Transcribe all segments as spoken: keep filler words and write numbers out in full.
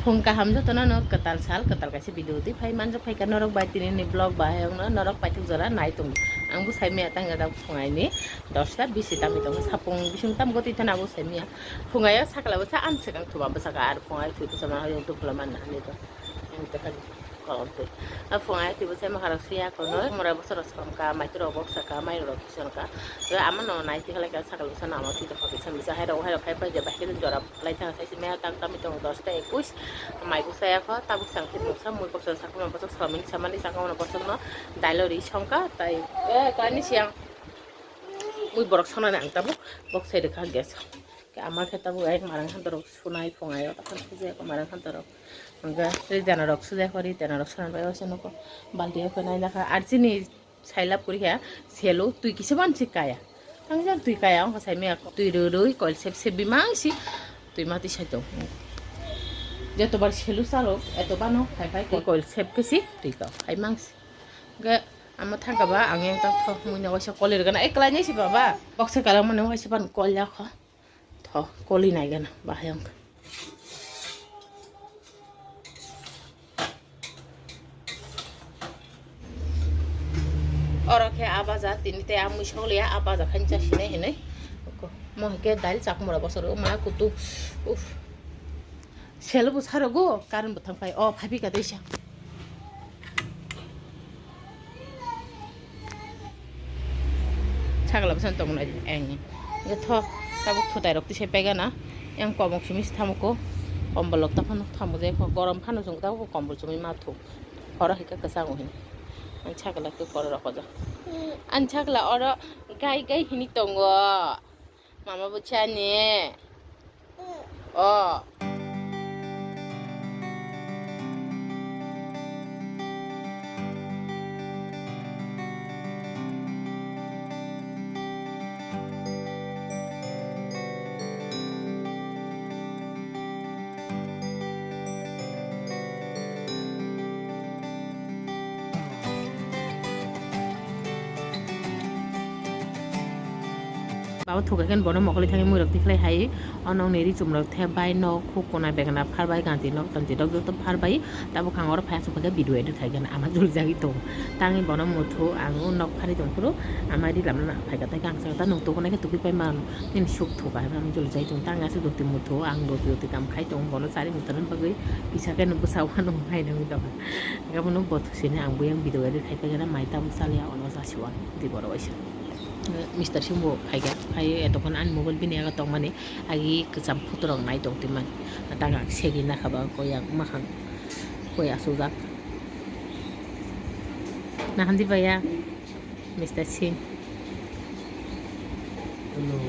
Phung kaham jotono no kwtal sal, kwtal kaisa video twi phai manjak phaikha norok bai tini ni vlog bahai wngno norok paithak jora nai tong. Ang bo sai maya tang jada phung aini dosta bisi tangwi tongo, sapung bising tam gotwi thana bo sai maya. Phung ayo sakla bwsa ang swkang thuma bwsakha ar phung ayo thwi bwsa ma hoyong tubula manna hinwi to. Ang to kali kolom twi. A phung ayo thwi bwsa ma harok siya kono mura bwsa rok swkam ka, mai twi rok bok saka, mai rok kison ka. Ama no nai twi khalai ka sakla bwsa no ama twi to phakisa misa hai rok hai rok khai pai je bahai jora. Lai thang sai maya tang tangwi tongo dosta ekush. Mai bo chaya kho, tabuk chang khe mungsa mui bosor sakma bosok salmani samani chakma no bosok no dailo ri songkha tai, eh, kaini siyang mui borok sonani ang tabuk bok sai rwkha gas. Ama khe tabuk ai marang han dorok sunai phungai o, tang khe je marang han dorok. Hwnkhe ri dana rok sujai kho, ri dana rok sonani bai o se nuko balti o khe nai lakha ar chini. Sailab kuri kha selo twi kisa mansi kaya. Tangjak twi kaya wngkha saimaya twi rw rw koil sep sep bimang si twi mati sai tong. Jotobar selo salo etobano khai phai koil sep khe si twi kau khai mang si. Ge ama thangka ba ang yang tang thok mui na waisa kolir gana eklai nai si baba. Boksa kalang mani waisa ban koil ya kho. Tho, koli nai gana, bahai wngkha. Oro khe abaja, tini tei amui sokliya, abaja khaini chasinai hinui. Mo hai khe dail chakmura bosoro, ma kutu, uff. Selo bo sarogo, current bo thang phai, o phai phika teisa. Sagla bwsano tongmani eng. Hwnkhe tho, tabuk thutai rok tisai paigana. Yang komok simi se thamuko. Kombol rok taphano thamu jai kho. Gorom phano chwng tabuk kombol chumui ma thu. Horo hai khe kwchango hin. Ang sagla khe koro rok hoja. Ang sagla oro gai gai hini tongo. Mama bo chani. O. Babo thukaikhe bono mokol thangwi muirok tikhlai hai. Ono nini richum rok the bai nok huk kuna begana pharbai ganti nok tanti rok joto pharbai. Tabuk ang oro phai aswk khe video edit khai gana ama juli jagwi tongo. Tangwi bono muthu ang o nok phari tongphuru ama ri lamna phaikha tei gangsa ta nwng tukunai khe tukui pai mano nini suk thuka hinwi ama juli jagwi tongo. Tangwi aswk doti muthu ang doti doti kam khai tongo bono chari muthunani bagwi kisa khe no bwsa wano hai nangwi tongo. Hwnkhe bono bo thusini ang buyang video edit khai paigana mai tabuk chaliya ono jasiwa di borok waisa. Mister Singh bo phaikha, phai etokon ani mobile bini yago tongmani agi kwcham photo rok nai tong twi man. Tang ang segi nakha ba koi ang makhang koi asukjak. Nahan di baya, Mister Singh. Hello.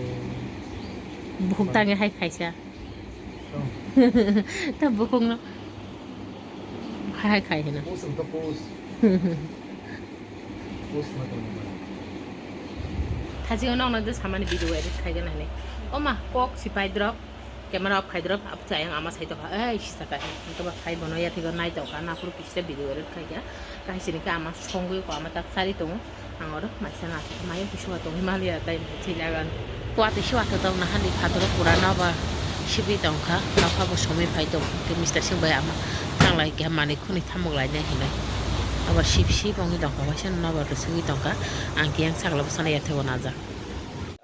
Bukhuk tangi hai khaisa. Oh. Ta bukhuk no. Hai hai khai hino. Post ang to post. Post na tong ba. Thachi ono ono de samani video edit khai gana hini. O ma kok sipai drop. Camera off khai drop. Ap cha yang ama sai to kha. Ei sisa ka. Ang to ba khai bono ya thigo nai to ka na puru kiste video edit khai ya. Kaisini ka ama songwi ko ama tak sari tongo. Ang oro maisa na asuk maya busuwa tong Himalaya tai thwi lagan. Kuatwi se watwi tong nahani phataro pura nobar sibwi tongkha, nokha bo somwi phai tong khe Mister Singh bai ama tanglai khe manwi khuni thamuk lainai hinwi. Abo sip sip wngwi tongkha, waisa nobar rw sogwi tongkha. Ang khe yang sakla bwsano yathego najak.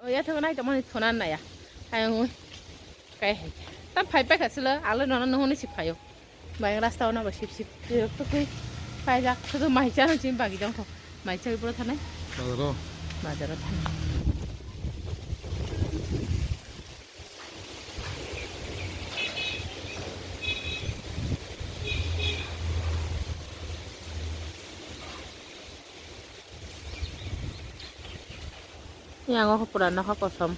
O yathego nai tongmani thuna naya. Ayang ui. Kai hai. Tam phai paikha silo, alo nono nuhuni si phaio. Bayang rasta o nabo sip sip. Tirok tukui paijak. Sudu mai chano chini bagi dongkho. Mai chagwi pura thanai. Bazaro. Bazaro thanai. Yang o pura nokha kosom.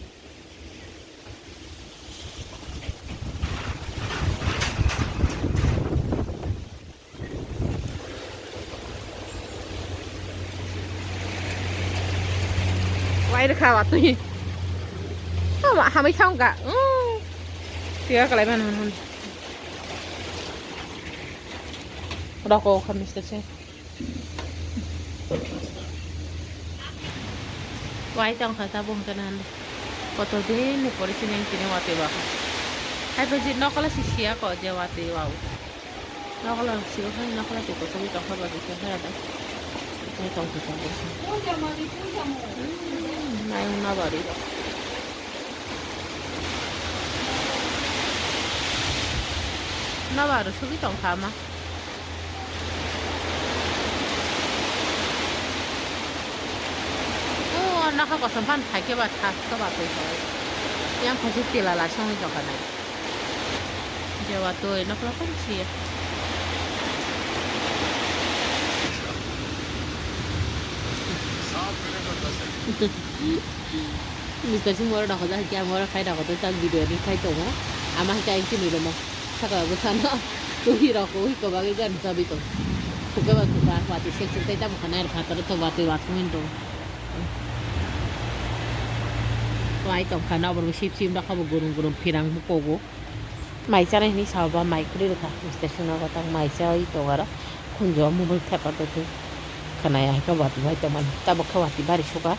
Wai rwkha watwi. Tamo hamwi thang kha. Tiga kalai mano hwn. Roko kha mister se. Wai tong kha tabuk hwnkhe nahani. Koto din ni pore sini ang tini watwi ba kha. Hai phaji nokole si siya ko je watwi wao. Nokla siro khai nokla tei kosom tong kha ba kisa khai ada. Khai tong kha tong kha. Hmm, nai wng na bari. Na bari sugi tong kha ma. O nokha kosom phan khai khe ba tha khe ba twi khai. Yang khai se tila la songwi tong kha nai. Jewa twi nokla kong siya. Mister Singh moro nokho jak kya moro khai nokho tak video ni khai tongo. Ama hai khe ang chini romo. Saka bwsano twi rok ui kwbagwi gani chabi tong. Khuke ba khuka watwi sek sek tei tamo khanai rw phataro to watwi wasungwi tong. Wai tong kha nokbar bo sip sim rok bo gurum gurum phirang bo kogo. Mai chanai hinwi sabo ba mai kwrwi rwkha. Mister Singh nogo tak mai chawi tongo aro khunju o mobile thepa tongtwi khwnai hai khe watwi bai tongmani tabuk khe watwi bari suka.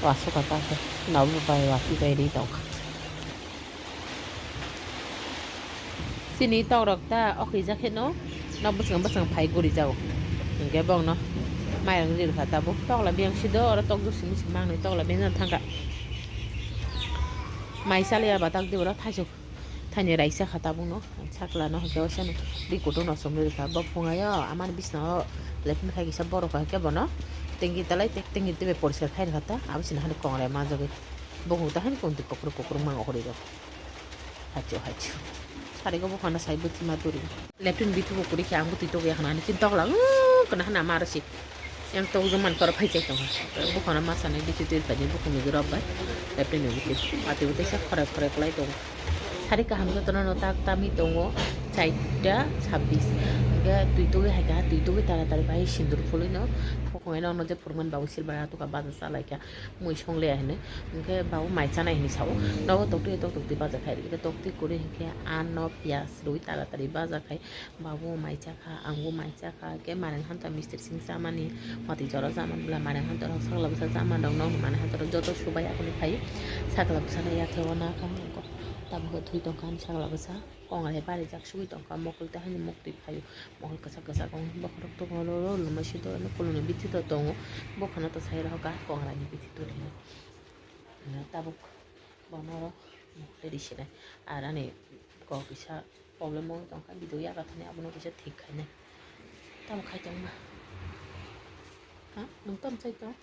Wasukha ta khe nabo bai watwi bai ri tongkha. Chini tokrok ta okija khe no, no bwswng bwswng phai guri jago. Hinkhe bongno mairang rirwkha tabuk. Tokla biyang sido oro tokjak simi simi mangnwi tokla biyang thangkha. Mai chaliya ba tak di oro thaisok thaini raisa kha tabukno. Sakla no hinkhe waisa no ri kutung no chumui rwkha. Bo phungaio amani bisnao lephin khai kisa borok hai khe bono tengki talai tengki tebe poriskar khai rwkha ta. Abo sini hani kongrai manjagwi. Bokong ta hani kuntwi kokrok kokrok mango hori rok. Hachu hachu. Sari go buphano sai bwtwi ma turi. Lepin bithubo kuri khe ang bwtwi tokya khna ani chin tokla. Kana hana maro si. Yang tokjak man koro phai chai tongo. Buphano ma sanai bwtwi twi phai di buphang ni rok bai. Lepin ni bwtwi. Ati bwtwi sa khore khore klai tongo. Sari kaham jotono no tak tami tongo. Chaita sabbish. Ga twi twi hai ka twi twi tara tari bai sindur phulwi no. Khokoi no no je phurman babu silbar atuka baja salai ka. Mui song le hinwi. Hwnkhe babu mai chanai hinwi sao. Nogo toktwi toktwi baja khai rikhe toktwi kwrwi hinkhe ano piyaj rwi tara tari baja khai. Babu mai chakha, angbo mai chakha. Khe maneng hanta mister sing chamani watwi jora chamani bwla maneng hanta rok sakla bwsa chamani rok nokni maneng hanta rok joto subai akuni khai sakla bwsano yatheo nakha. Tabukhe thwi tongkha ani sakla bwsa. Kong hai barijak sugwi tongkha mokol ta hani muktwi phaio. Mokol kwchak kwchak wng bokhorok tongo oro lwmai swi tongo kulumni bithi to tongo. Bokhorok to sai rokha kong hai ni bithi to tongo. Tabuk bono oro mokol twi risinai ar ani kok kisa problem wngwi tongkha video yaga thani abono kisa thik khainai. Tamo khai tongma ha nwng tamo chai tong.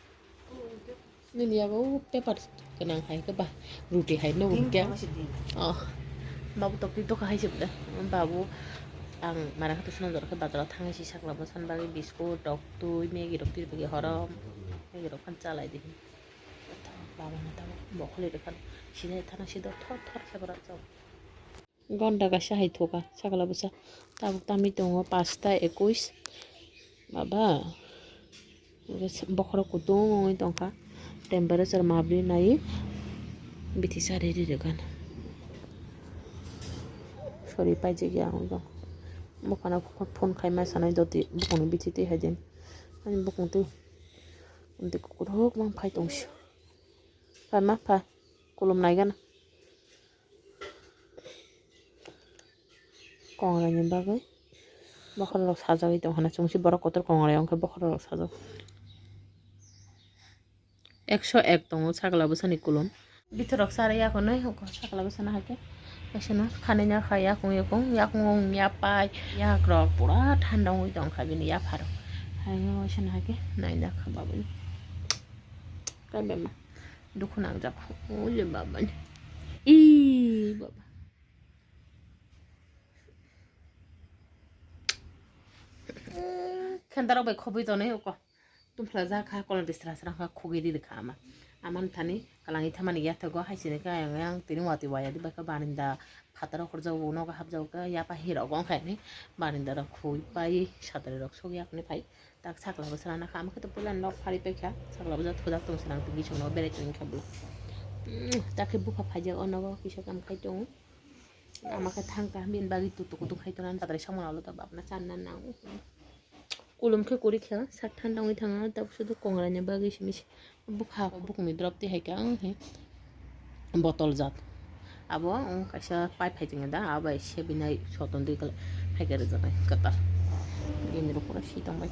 Nini yago paper gwnang hai khe ba ruti hai nugo kya. Oh. Babu tokti tokha hai sibda. Babu ang mara hatu swnam jora khe bazaro thangai si sakla bwsan bagwi biskut rok twi Maggie rok twi bagwi horom. Maggie rok phan chalai di. Baba no tamo bokholi rwkha. Sinai thana sido thor thor khe bara chao. Gonda kaisa hai thoka sakla bwsa. Tabuk tami tongo pasta ekush. Baba. Bokhorok kutung wngwi tongkha. Temperature mabri nai. Bithi sari ri rwkha. Sori paijak ya wng tong. Buphano phone khai ma sanai doti buphangni bithi twi hai din. Ani buphang twi. Undi kukuruk mang phai tong sio. Pha ma pha. Kulum nai gana. Kongrai ni bagwi bokhorok sajagwi tong hana chwng si borok kotor kongrai wngkhe bokhorok sajak. Ekso ek tongo sakla bwsani kulum. Bithorok chara yakhonwi sakla bwsano haikhe. Kaisa no khanina kha yakung yakung yakung wng ya pai yakrok pura thanda wngwi tongkha bini yapharo. Haino waisa no haikhe naina kha babani. Kaibema dukhu nangjak. Ule babani. Ee baba. Khendarok bai khobwi tonwi uko. Tumphla jak kha kolon tisra sra kha khogwi ri rwkha ama. Amani thani kwlangwi thamani yathego hai sini khe ayang ayang tini watwi waya di bai kha barinda phataro khorjago nogo hapjago khe yapa hirok wng kha hini barinda rok khwi pai satri rok sogwi yakni phai. Tak sakla bwsala nakha, ama khe to puila nok phari paikha, sakla bwsa thujak tong swnam twi gisuk no berai tongkha bwla. Takhe bupha phaijak o nogo kisa kam khai tongo. Ama khe thangkha bini bagwi tutuk kutuk khai tongna, satrai samung ulo to babna channa nango. Kulum khe kwrwi kha, sak thanda wngwi thangna, tabuk sudu kongrai ni bagwi simi se. Bwkha bukungni drop twi hai khe ang he botol jat. Abo ang kaisa pipe hai tongya da, abo bai sebinai soton twi kwlai. Haigerjak nai kwtal. Genji rok pura si tongbai.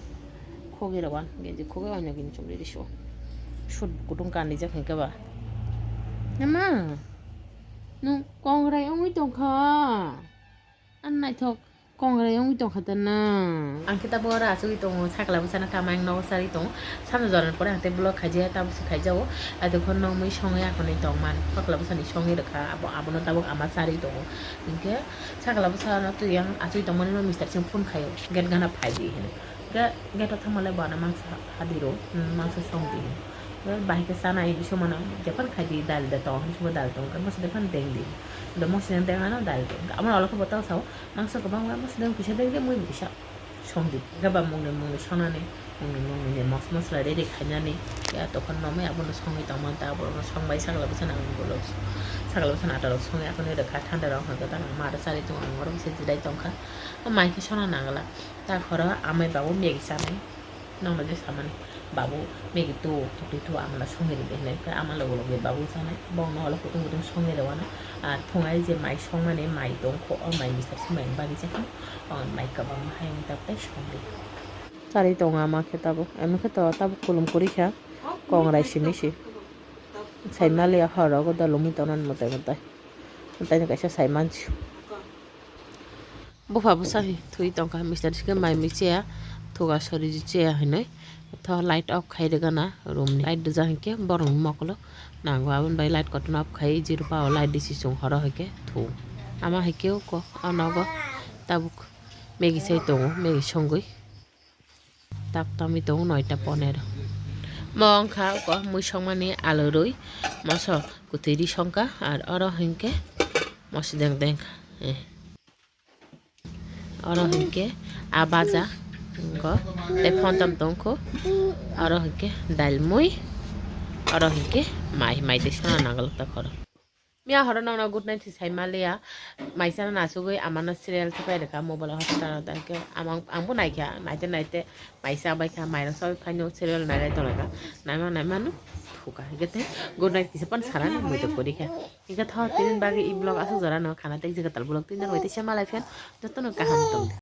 Khoge rok ang genji khoge oino gini chumri risu. Sut kutung kanijak hwnkhe ba. Ema. Nwng kongrai wngwi tongkha. Ang naithok kongrai wngwi tongkha da na. Ang khe tabuk oro achugwi tongo, sakla bwsano kama ang nogo charwi tongo. Sano jorani pore ang tei vlog khaijaya, tabuk se khaijago. Aitokhe nongmwi songwi akhonwi tongmani. Sakla bwsani songwi rwkha, abo, abono tabuk ama charwi tongo. Hinkhe sakla bwsano twi ang achugwi tongmani no mister sing phone khaio, gate gana phai di hinwi. Ga-, gate o thangmale bo ano mangsa hadi rw, mm, mangsa song di. Ga bahai khe chana ini somano jephar khai di dal de tong, hinsubo dal tong, ga mosodeng phano deng di. Da mosodeng deng ano dal tong. Amar olo khe bo tau sao, mangsa kwbang ba mosodeng kisa deng de, mui bo kisa song di. Ga ba mungni mungni sonani, mungni mungni ni mos mosla ready khainani. Ya tokon nomai abono songwi tongmani ta, abono songbai sakla bwsano ang ulo. Sakla bwsano atarok songwi akhonwi rwkha, thanda rok hwnkhe ta ang maro charwi tongo, ang oro kisa jirai tongkha. Mai khe sona nangla. Ta khoro amai babu Maggie chanai. Nokno je samani, "Babu, Maggie tu, tu, tu, tu, amala songwi rwdi," hinwi khe ama loge loge babu chanai. Bongno olo kutung kutung songwi rwano. Ar phungai je mai songmani mai tongkho, o mai mister si mai bagwi chakha. O mai kwbangma hai wng tabtai songdi. Charwi tongo ama khe tabuk. Emo khe to tabuk kulum kwrwi kha. Kongrai simi si. Saimaliya horo go da lumi tonan mwtai mwtai. Mwtai no kaisa saimansi. Bupha bwsa hi thwi tongkha, mister sikhe mai mui cheya, thuga soriji cheya hinwi. Tho light off khai rwgana room ni. Light rwjak hinkhe borokni mokolo nango, aboni bai light kotorno off khai, zero power light risi chwng horo hinkhe thu. Ama hinkhe uko o nogo tabuk Maggie chai tongo, Maggie songwi. Tak tami tongo noita ponero. Mo wngkha uko mui songmani alu rwi, moso kwtwi ri songkha, ar oro hinkhe moso deng deng kha. Eh. Oro hinkhe a baja wngkho, tei phontam tongkho. Oro hinkhe dail mui, oro hinkhe mai, mai tei sona nanglok ta khoro. Miya horo nokno good night si sai maliya, mai chana nasugwi amano serial thepai rwkha mobile o hospital o, tei khe amang, angbo naikha, naite naite mai chabaikha, mairok chabai phaino serial nailai tonglaikha, naima naimano thukha, hwnkhe tei good night kisa phano sanani muitok kwrwikha. Hwnkhe tho tini bagwi i vlog aswk jorano khana tei jwkhatal vlog tini jora bai teisa malai phiya jotono kaham tongdi.